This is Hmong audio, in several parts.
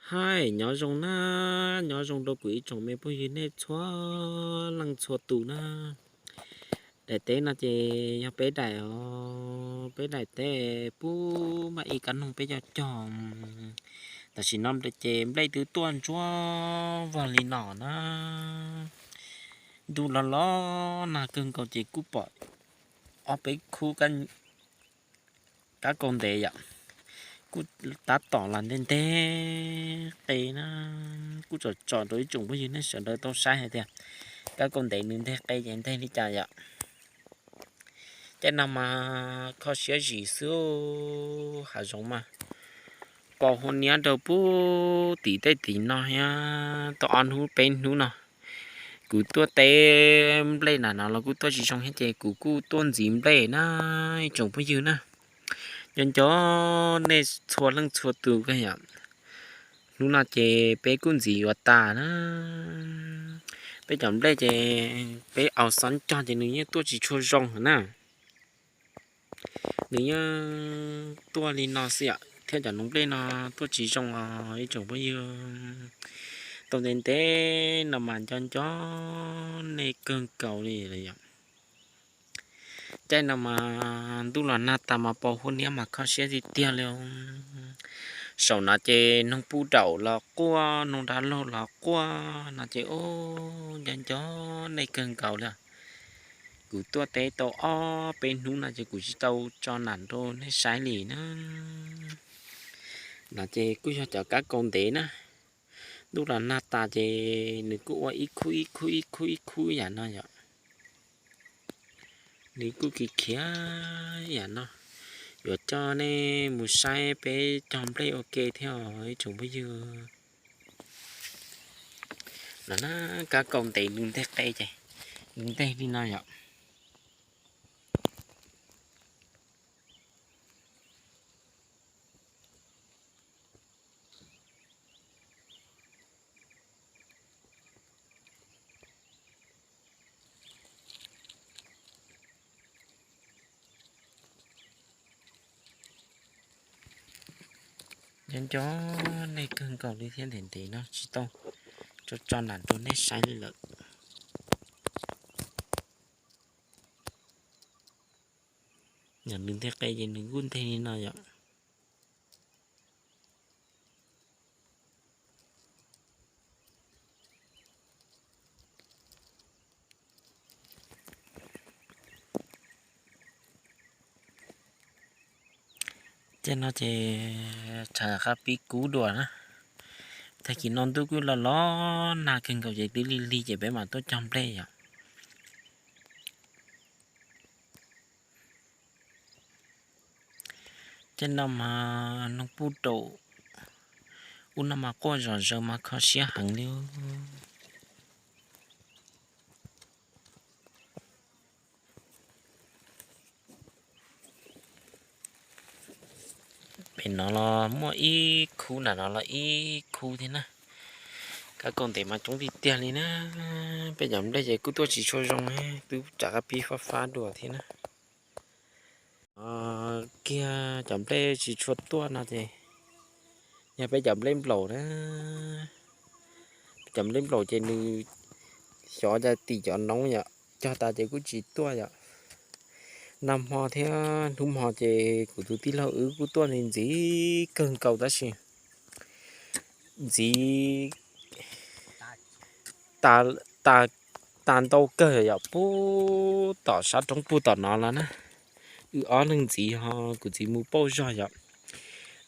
Hais nyob zoo na, nyob zoo rau kuv ib tsoom me phooj ywg nej txhua leej txhua tus na. Daim teb no ces yog peb daim os, peb daim teb pub mam ib kab noog peb cog cog. Tam sim no ces nplej twb tuaj ntsuab vog li no na. Ntuj los los nag kawg nkaus ces kuj pom ob peb khub kab kaus ntev yom, kuj tab tom los nteg nteg qe na. Kuj tsom tsom rau ib tsoom phooj ywg nej sawv daws tau saib hais tias kab kaus ntev nws nteg qe ces nteg li cas yom. Caij no mas kho siab zim xwb, hav zoov mas pos huab niab rau pub tim tej tim no thiab. Tau ob hnub peb hnub no kuv tuaj teb nplej na no los kuj tuaj tsis zoo thiab ces kuv kuj tuaj ntxiv nplej na, ib tsoom phooj ywg na. Nco nco nej txhua leej txhua tus kawg yom. Hnub no ces peb kuj ntxiv yuav tas na. Peb cov nplej ces peb au xob cog ces nws yeej tuaj tsis tshua zoo na. Nws yeej tuaj li no xwb yom, thiab cov noog nplej no tuaj tsis zoo os ib tsoom phooj ywg. Tau ntev ntev no mas nco nco nej kawg nkaus li lawm yom. Caij no mas ntuj los nag tas mas pos huab niab mas kho siab tiag tiag li. Saum no ces noog puj daum los quaj, noog dab laug los quaj no ces ub, nco nco nej kawg nkaus li. Kuv tuaj teb tau ob peb hnub no ces kuv tsis tau tso nam rau nej saib li na. No ces kuj yog cov kab kaus ntev na. Ntuj los nag tas ces nws kuj ua ib khub ib khub ib khub ib khub yam no yom. Nws kuj khiav khiav yam no. Yuav coj nej mus saib peb cog nplej ua ke thiab os ib tsoom phooj ywg. No na, kab kaus ntev nws nteg qe ces nws nteg li no yom. Nco nco nej kawg nkaus li thiab, ntev ntev no tsis tau tso tso nam rau nej saib li lawm. Yog nws nteg qe ces nws kuj nteg li no yom. Ces no ces tshav qab pib kub dua na. Tag kis no ntuj kuj los los nag kawg nkaus ces twb lig lig ces peb mam tuaj cog nplej yom. Ces no mas noog puj daum ub no mas quaj zom zaws mas kho siab heev li. Pem no los muaj ib khub, nram no los ib khub thiab na. Kab kaus ntev mas coob tiag tiag li na. Peb cov nplej ces kuj tuaj tsis tshua zoo, twb tshav qab pib fab fab dua thiab na. Kiag cov nplej tsis tshua tuaj no ces yog peb cov nplej nplaum na. Peb cov nplej nplaum ces nws xyov cas tim cov noob yom, cog tas ces kuj tsis tuaj yom. Nag hmo thiab hnub hmo ces kuv tus tij laug wb kuj tuaj ntxiv kawg nkaus tab sis ntxiv tas ntau kawg yom, puag tom sab roob puag tom no los na. Wb ob leeg ntxiv ho kuv txiv mus pauj zog yom.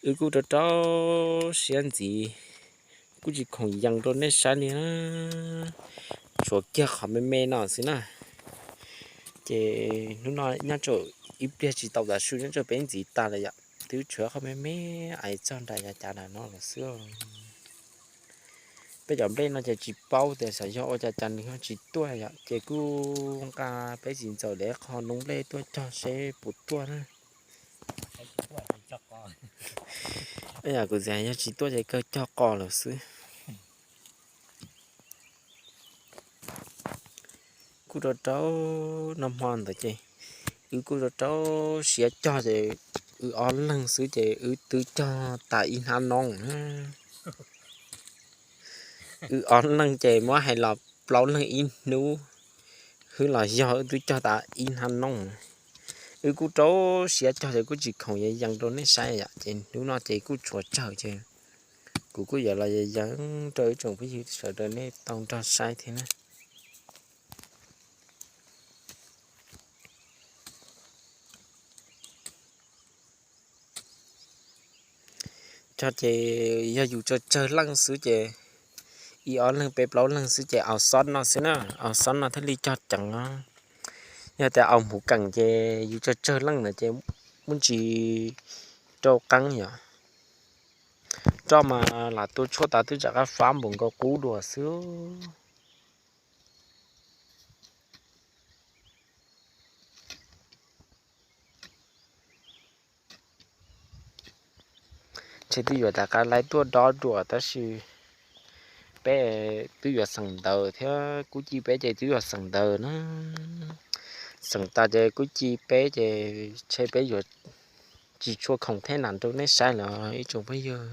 Wb kuj rau rau siab ntxiv, kuj tsis khoom yees rau nej saib li na. Tshuav kiag qhov me me no xwb na. Ces hnub no nyob tsam ib pliag tsis tau tav su nyob tsam peb ntxiv tas lawm yom, twb tshuav qhov me me ais txog nram yav cav nram no lawm xwb. Peb cov nplej no ces tsis paub tias xyov yog ua cas cas nws ho tsis tuaj yom, ces kuj nqa peb txiv ntxawm lawv qho noob nplej tuaj cog seb puas tuaj na. Kuv txiv yog tsis tuaj ces kawg cog qos lawm xwb. Kuj rau rau nag hmo ntawd ces wb kuj rau rau siab cog ces wb ob leeg xwb ces wb twb cog tas ib hnab noob na. Wb ob leeg ces muab hais los plaub leeg ib hnub, hwb los yog wb twb cog tas ib hnab nooj. Wb kuj rau siab cog ces kuj tsis khoom yees rau nej saib yom, ces hnub no ces kuj tshuav tsawg ces kuv kuj yuav los yees rau ib tsoom phooj ywg sawv daws nej tau nrog saib thiab na. Cog ces yog yus tsawg tsawg leej xwb ces ib ob leeg peb plaub leeg xwb ces au xob no xwb na, au xob no thiaj li cog ceev os. Yog tias au hmuv keem ces yus tsawg tsawg leej na ces muaj ntsis rau qeeb yom. Roj mas lam tua tshuaj tas twb rov qab fab npaum nkaus qub dua xwb. Ntshe twb yuav rov qab laib tuaj dob dua tab sis peb twb yuav xeem ntawv thiab kub ci peb ces twb yuav xeem ntawv na. Xeem tas ces kub ci peb ces ntshe peb yuav tsis tshua khoom thiab na rau nej saib lawm ib tsoom phooj ywg.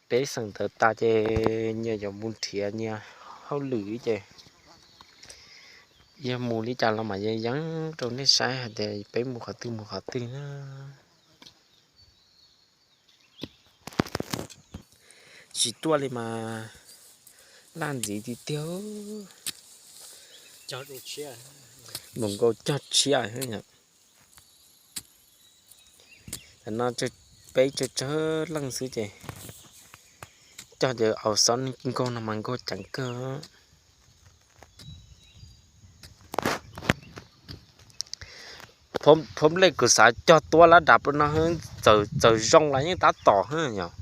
Peb xeem ntawv tas ces nyias yuav mus nrhiav nyias hauj lwm ces yog mus li cas los mam yees rau nej saib hais tias peb mus qhov twg mus qhov twg na. Tsis tuaj li mas laj ntxiv tiag tiag. Npaum nkaus cog tshiab. Tam no peb tsawg tsawg leej xwb ces cog ces au xob nkaug no mas nkaug ceev kawg. Phob nplej kuv xav cog tuab lab dam plo no, txawm zoo los yeej tab tom yom.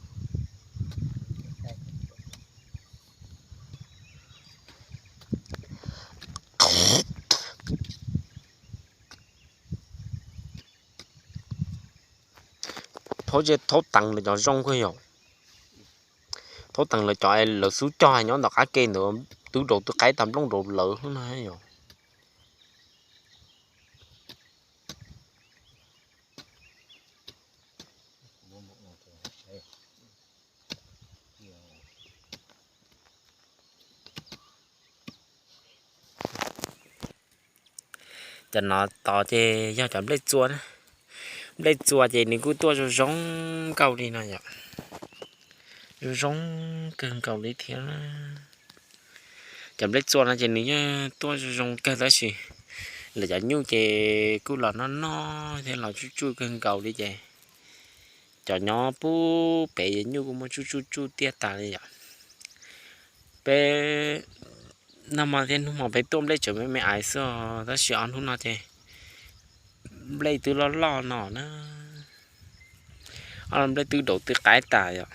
Thaub ze thaub teev lawv cov zoo kawg yom. Thaub teev lawv cov lawv xub cog nyob ntawm qab ke ntawd twb daus twb qaib tag nplooj rau lawv no yom. Cov no tod ces yog cov nplej txua na. Nplej txua ces nws kuj tuaj zoo zoo nkaus li no yom. Zoo zoo kawg nkaus li thiab. Cov nplej txua no ces nws yeej tuaj zoo zoo kawg tab sis lawv cov nyuj ces kuj los noj noj thiab los tsuj tsuj kawg nkaus li ces cov nyob pub pem ces nyuj kuj muaj tsuj tsuj tsuj tiaj tas li yom. Peb nag hmo thiab hnub hmo peb tuaj nplej tseem me me aiv xwb os tab sis ob hnub no ces nplej twb loj loj no na. Ob nplej twb daus twb qaib tas yom.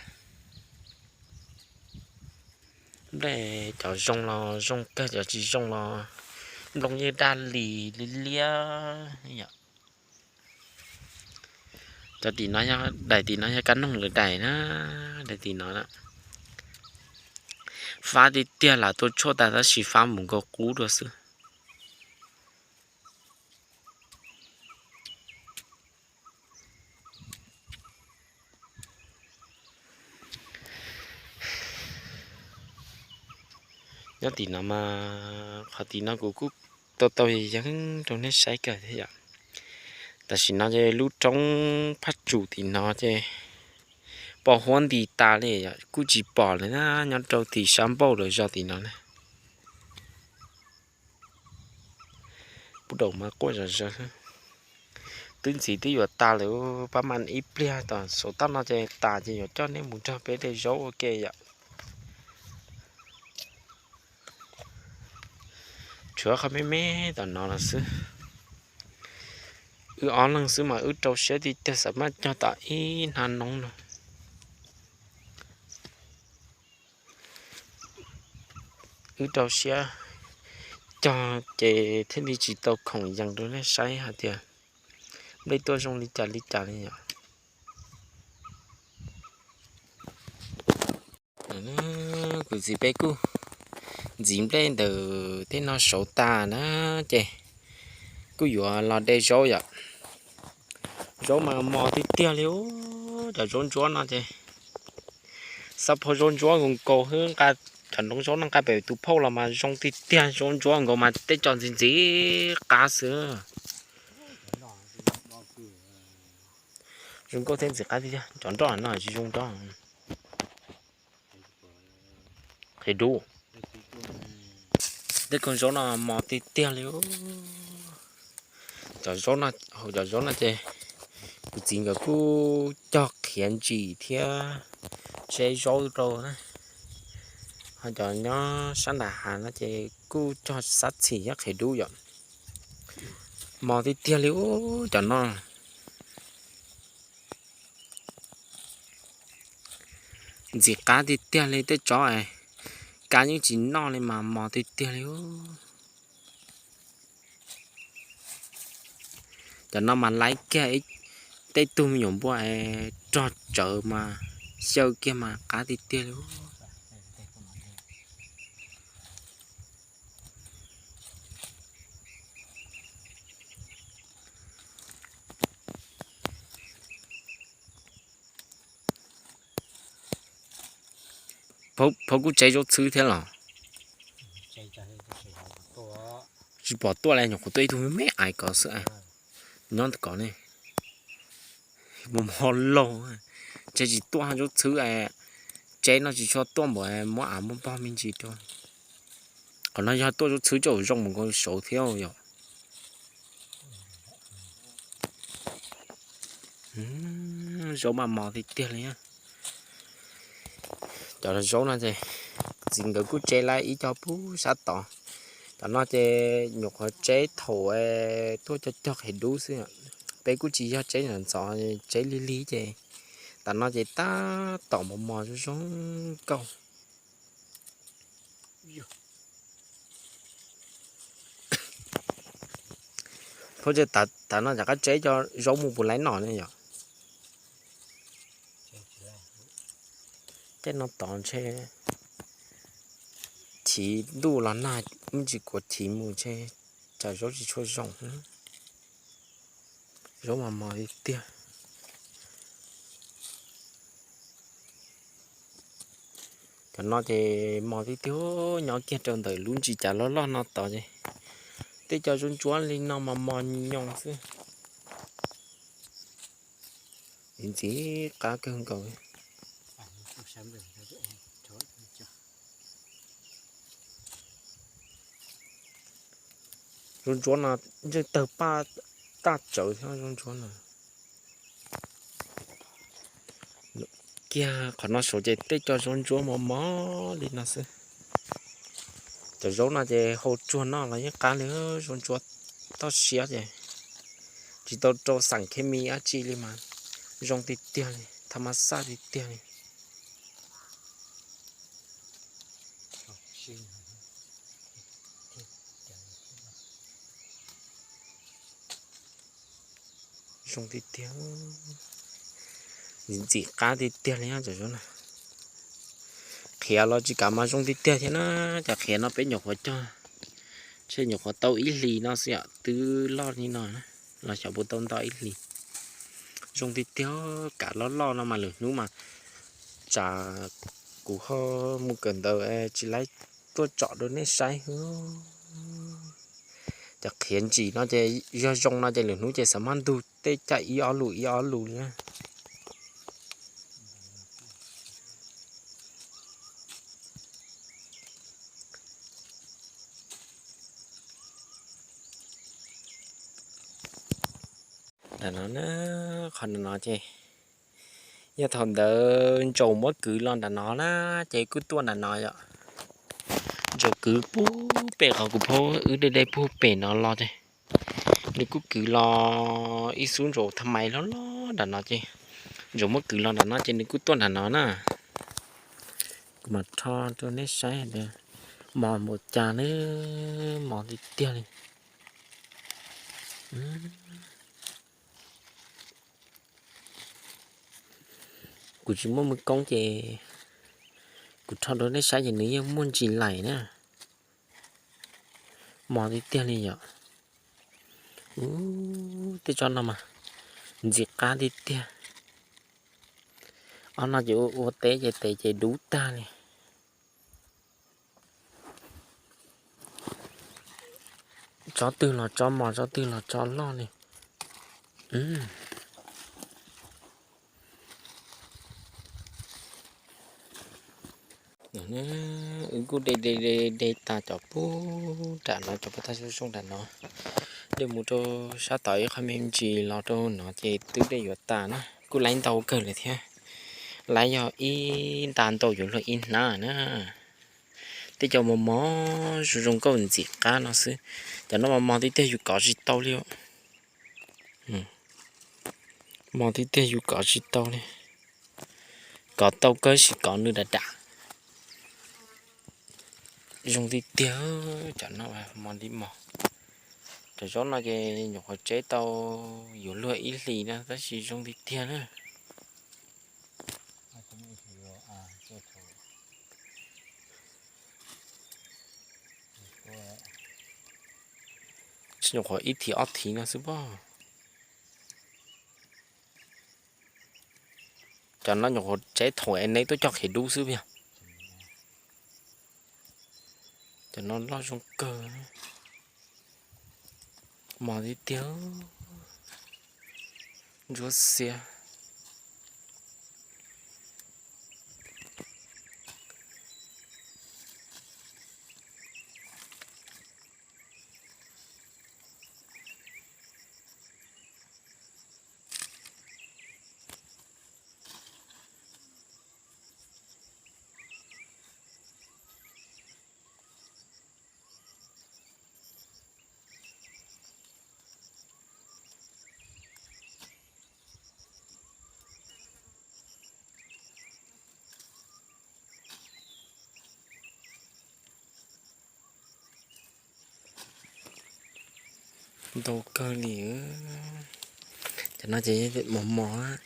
Nplej cov zoo los zoo kawg cov tsis zoo los nplooj yeej daj li liab liab yom. Cov tim no, daim tim no yog kab noog lawv daim na, daim tim no fab tiag tiag lam tua tshuaj tas tab sis fab mus nkaus qub dua xwb. Nyob tim no mas qhov tim no kuv kuj tau tau yees rau nej saib kawg thiab yom. Tam sim no ces lub roob phaj tsum tim no ces pos huab nti tas li yom, kuj tsis pom lawm na, nyob rau tim sab npauj lawm zos tim no na. Pub daum mas quaj zom zaws. Twb ntxiv twb yuav tas lawm, pab mas ib pliag tom saum toj no ces tas ces yuav coj nej mus nrog peb de zaub ua ke yom. Tshuav qhov me me tom no los xwb. Wb ob leeg xwb mas wb rau siab tiag tiag xav maj cog tom ib hnab noob no. Wb rau siab cog ces thiaj li tsis tau khoom yees rau nej saib hais tias nplej tuaj zoo li cas li cas li yom. Kuv txiv peb kuj ntxiv nplej ntawm tej no saud tas na, ces kuj yuav los de zaub yom. Zaub mas mos tiag tiag li, cov zaub ntsuab no ces Xav phauj, zaub ntsuab nkaus nkaus xwb, nqa cov nroog zaub no nqa pem tus phauj los mas zoo tiag tiag, zaub ntsuab nkaus mas tej co ntxiv ntxiv qab xwb. Zoo nkauj thiab ntxiv qab tiag tiag, cov nroj no tsis zoo nroj. Qhiav dub. Tej koog zaub no mos tiag tiag li. Cov zaub no, hauv cov zaub no ces kuv txiv nkawd kuj cog qhiav ntsim thiab tseb zaub rau na. Ho cov nyob sab nram hav no ces kuj cog xab txhim thiab qhiav dub yom. Mos tiag tiag li ub cov no. Ntxim qab tiag tiag li tej tsob es, kab yeej tsis noj li mas mos tiag tiag li. Cov no mas laib kiag, tej tug me nyuam npua es rog tsawv mas xyaw kiag mas qab tiag tiag li. Phauj kuj tseb zaub txhwb thiab los? Tsis pom tuaj li, nyuam qhuav tuaj ib tug me me aiv ko xwb. Nyob ntawm ko ne, muaj mob lauj. Tseb tsis tuaj zaub txhwb, tseb no tsis tshua tuaj npaum muab av muab npog me ntsis rau. Qhov no yog tuaj zaub txhwb coj zoo mus nkaus saud thiab yom. Zaub mas mos tiag tiag li. Cov zaub no ces txiv nkawd kuj tseb lawm ib co pub sab tod. Cov no ces nyuam qhuav tseb thaum tuaj cog cog qhiav dub xwb. Peb kuj tsis yog tseb ntxov ntxov, tseb lig lig ces tam no ces tab tom mos mos zoo zoo nkauj. Phauj, tam no rov qab tseb cov zaub mus puas laib noj ne yom? Tej no tod ntshe chiv ntuj los nag, muaj ntsis kuav chiv mus ntshe tsam zaub tsis tshua zoo. Zaub mas mos tiag tiag. Cov no ces mos tiag tiag, nyob kiag rau ntawm lub ntsis cav loj loj no tod ces tej co zaub ntsuab li no mas mos nyoos xwb. Ntxim qab kawg nkaus. Zaub ntsuab no ntsej tawg paj taj tsawv thiab zaub ntsuab no. Kiag qhov no saud ces tej co zaub ntsuab mos mos li no xwb. Cov zaub no ces hau tsuag noj los yeej qab li, zaub ntsuab toj siab ces tsis tau rau xeem khes mis dab tsi li mas zoo tiag tiag li, thas mas xaj tiag tiag li. Zoo tiag tiag, ntxim qab tiag tiag li cov zaub no. Qhiav los tsis kam mas zoo tiag tiag thiab na. Cov qhiav no peb nyuam qhuav cog, ntshe nyuam qhuav tau ib hlis no xwb yom, twb loj li no na, los xyov puas tau nto ib hlis. Zoo tiag tiag, kav loj loj no mas lwm hnub mas tsam kuv ho mus kawm ntawv tsis laib tuaj tsom rau nej saib. Cov qhiav ntsim no ces yog zoo no ces lwm hnub ces xav maj ntug tej caj ib ob lus ib ob lus li. Nram no na, qhov nram no ces yog thaum ntawd ntsaum muab kwv los nram no na, ces kuj tuaj nram no yom. Ntsaum kwv pub pem qhov kuv phaub wb deb deb pug pem no los ces nws kuj kwv los ib xub ntsaum tha mais loj loj nram no ces ntsaum muab kwv los nram no ces nws kuj tuaj nram no na. Kuv mam rho rau nej saib tias mos npaum cas na, mos tiag tiag li. Kuv tsis muaj muj koob ces kuv rho rau nej saib ces nws yeej muaj ntsis laim na. Mos tiag tiag li yom. Ub, tej tsob no mas ntxim qab tiag tiag. Ob no ces ua teb ces tes ces dub tag li. Tsob twg los tsob mos, tsob twg los tsob loj li. Wb kuj de de de tas cov pub nram no, cov pub tag zoo zoo nram no. De mus rau sab tod ib qho me ntsis los rau no ces twb de yuav tas na, kuj laib ntau kawg lawm thiab. Laib yog ib nta ntau yuav luag ib hnab na. Tej cov mos mos zoo zoo nkauj ntxim qab no xwb. Cov no mos mos tiag tiag yus kov tsis tau li. Mos tiag tiag yus kov tsis tau li. Kov tau kawg sis kov nws dam dam. Zoo tiag tiag, cov no mos li mos. Cov zaub no ces nyuam qhuav tseb tau yuav luag ib hlis na tab sis zoo tiag tiag na. Tsis nyuam qhuav ib thiv ob thiv no xwb pob. Cov no nyuam qhuav tseb thaum es neb tuaj cog qhiav dub xwb yog. Cov no loj zoo kawg. Mos tiag tiag. Ntsuab xiab. Ntau kawg li. Cov no ces mos mos,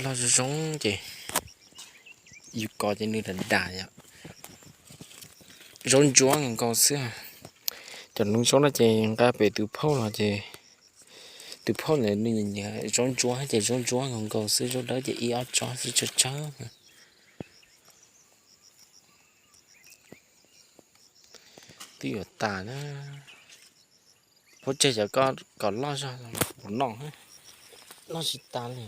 loj zoo zoo ces yus kov ces nws dam dam yom. Zaub ntsuab nkaus nkaus xwb. Cov zaub no ces nqa pem tus phauj los ces tus phauj ntawd nws nyiam zaub ntsuab ces zaub ntsuab nkaus nkaus xwb, zaub dawb ces ib ob tsob xwb tsawg tsawg. Twb yuav tas na. Pub tseg cov kom loj zog los kuv noj, loj tsis tas li.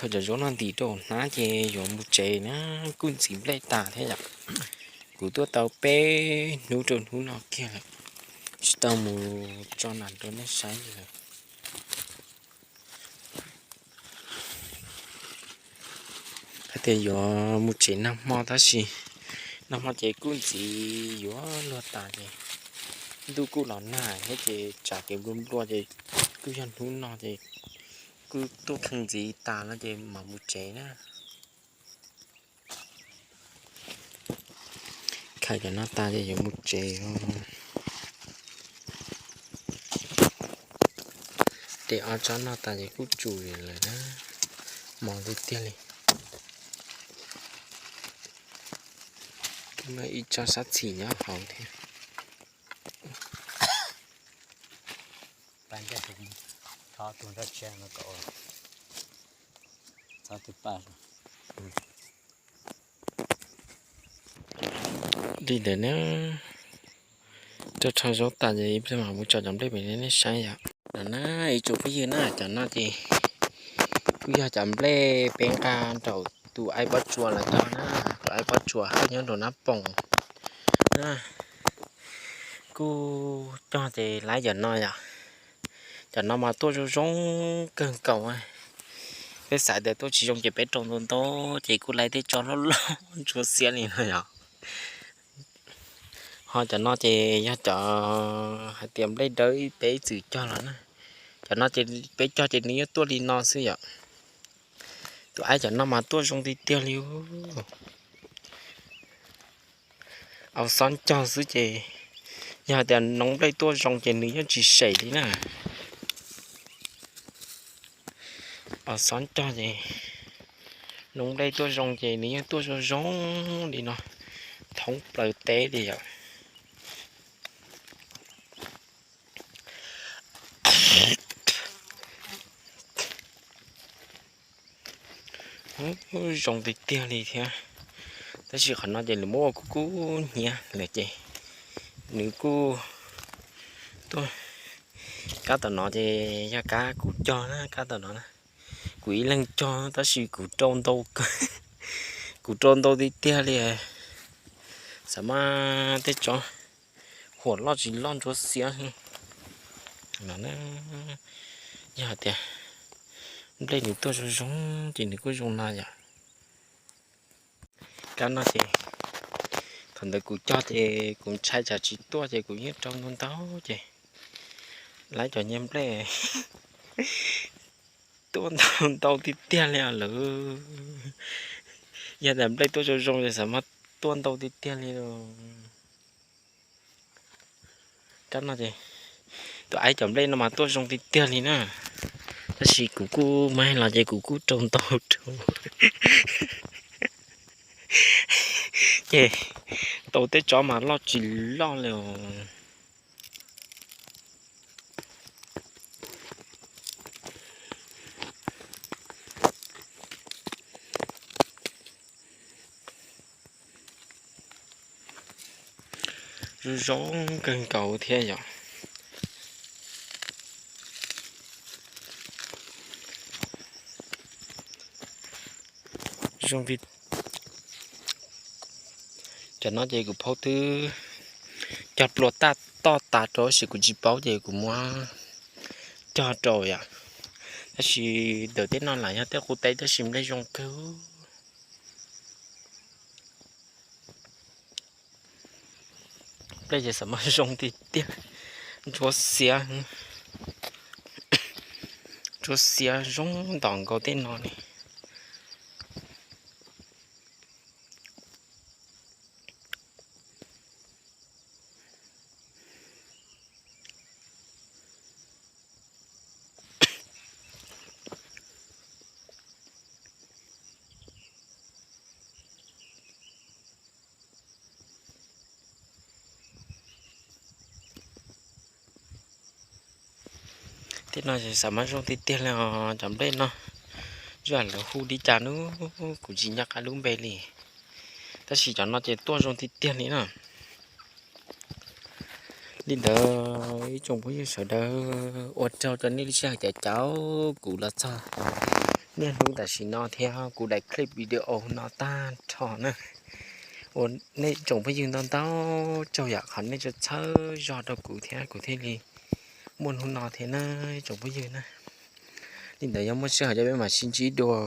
Khaws cov zaub no ntim rau hnab ces yuav mus tsev na, kuj ntxiv nplej tas thiab yom. Kuv tuaj tau peb hnub rau hnub no kiag lawm, tsis tau mus tso nas rau nej saib li lawm. Hais tias yuav mus tsev nag hmo tab sis nag hmo ces kuj ntxiv yuav luag tas ces ntuj kuj los nag thiab ces tsam ces nplua nplua ces kuj yog hnub no ces kuj tuaj kheej ntxiv tas no ces mam mus tsev na. Khaws cov no tas ces yuav mus tsev. Ces ob tsob no tas ces kuj tsum lawm na, mos tiag tiag li. Muaj ib tsob sab txhim nyob hauv thiab. Li ntawd na, rau rho zaub tas ces ib pliag mam mus tso cov nplej pem nej saib yom. No na, ib tsoom phooj ywg na, cov no ces kuj yog cov nplej peb nqa nraum tus aib pob tsuas los cog na, tus aib pob tsuas hawb nyob nraum Nab Poos na. Kuj cog ces laib cov no yom. Cov no mas tuaj zoo zoo kawg nkaus. Peb xav tias tuaj tsis zoo ces peb rau ntau ntau ces kuj laib tej tsob loj loj ntsuab xiab li no yom. Ho cov no ces yog cov hais tias nplej dawb peb ib txwm cog los na. Cov no ces peb cog ces nws yeej tuaj li no xwb yom. Tus aib cov no mas tuaj zoo tiag tiag li. Au xob cog xwb ces Yog hais tias noov nplej tuaj zoo ces nws yeej tsis sem li na. Os, xob cog ces noov nplej tuaj zoo ces nws yeej tuaj zoo zoo li no, thoob plaws teb li yom. Zoo tiag tiag li thiab. Tab sis qhov no ces lawv muab ua kub kub hnyiab lawm ces nws kuj tuaj. Kab tom no ces yog kab kuv cog na, kab tom no na. Kuv ib leeg cog tab sis kuv rau ntau, kuv rau ntau tiag tiag li. Xav mas tej tsob huam loj tsis loj ntsuab xiab no. Yog hais tias nplej nws tuaj zoo zoo ces nws kuj zoo no yom. Kab no ces thaum ntawd kuv cog ces kuv ntshai tsam tsis tuaj ces kuv yeej rau ntau ntau ces lawv cov nyuag nplej tuaj ntau ntau tiag tiag li os lawv. Yog tias nplej tuaj zoo zoo ces xav mas tuaj ntau tiag tiag li. Kab no ces tus aib cov nplej no mas tuaj zoo tiag tiag li na. Tab sis kuv kuj muab los ces kuv kuj rau ntau rau ces tau tej tsob mas loj tsis loj li os. Zoo zoo kawg nkaus thiab yom. Zoo li cov no ces kuv phaub twb cog plua toj tas rau tab sis kuv tsis paub ces kuv muab cog rau yom. Tab sis ntawm tej no lam yog tej qub teb tab sis nplej zoo kawg. Nplej ces xav mas zoo tiag tiag, ntsuab xiab, ntsuab xiab zoo ntos nkaus tej no li. Tej no xav mas zoo tiag tiag li os cov nplej no. Zoo lawv hu li cas nub kuv tsis nco qab lub npe li. Tab sis cov no ces tuaj zoo tiag tiag li na. Li ntawd ib tsoom phooj ywg sawv daws, ua tsaug rau nej lub sij hawm caum kuv los txog niaj hnub tam sim no thiab kuv daim clip video no tag nrho na. Ua nej tsoom phooj ywg ntau ntau tsaug yam qhov nej txhawb zog rau kuv thiab kuv thiaj li muaj hnub no thiab na tsoom phooj ywg na. Li ntawd yog muaj sij hawm cov peb mam sib ntsib dua.